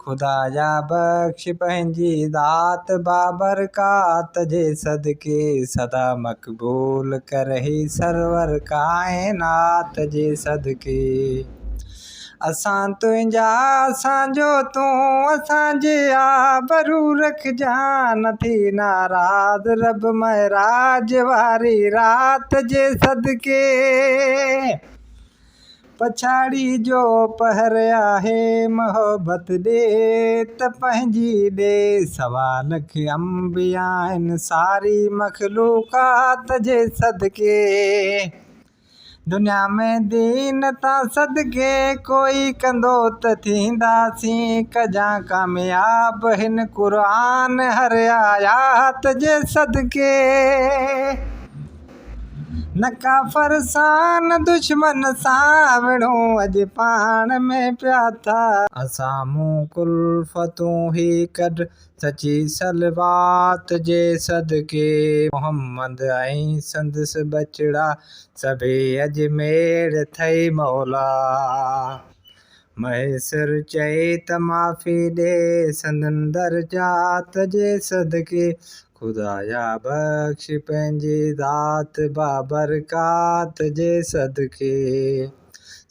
خدايا بخش پنهنجي ذات بابرڪات جي صدقي سدا مقبول ڪر هي سرور ڪائنات جي صدقي اسان تنهنجا اسان جو تون اسان جي آبرو رکجان نه ٿي ناراض رب معراج واري رات جي صدقي. پڇاڙي جو پهر آهي محبت ڏي ته پنهنجي ڏي سوا لک انبيا آهن ساري مخلوقات جي صدقي دنيا ۾ دين تان صدقي ڪوئي ڪندو ته ٿينداسين ڪجان ڪامياب هن قرآن هر آيات جي صدقي. نه ڪافر سان نه دشمن سان وڙهون اڄ پاڻ ۾ پيا ٿا. اسان مون ڪلفتون هي ڪڍ سچي صلوات جي صدقي. محمد ۽ سندس ٻچڙا سڀئي اڄ ميڙ ٿئي مولا. مهيسر چئي ته معافي ڏي سندن درجات جي صدقي. خدايا بخش پنهنجي ذات بابرڪات جي صدقي.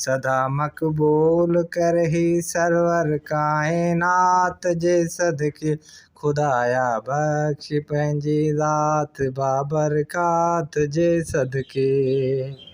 سدا مقبول ڪر هي سرور ڪائنات جي صدقي. خدايا بخش پنهنجي ذات بابرڪات جي صدقي.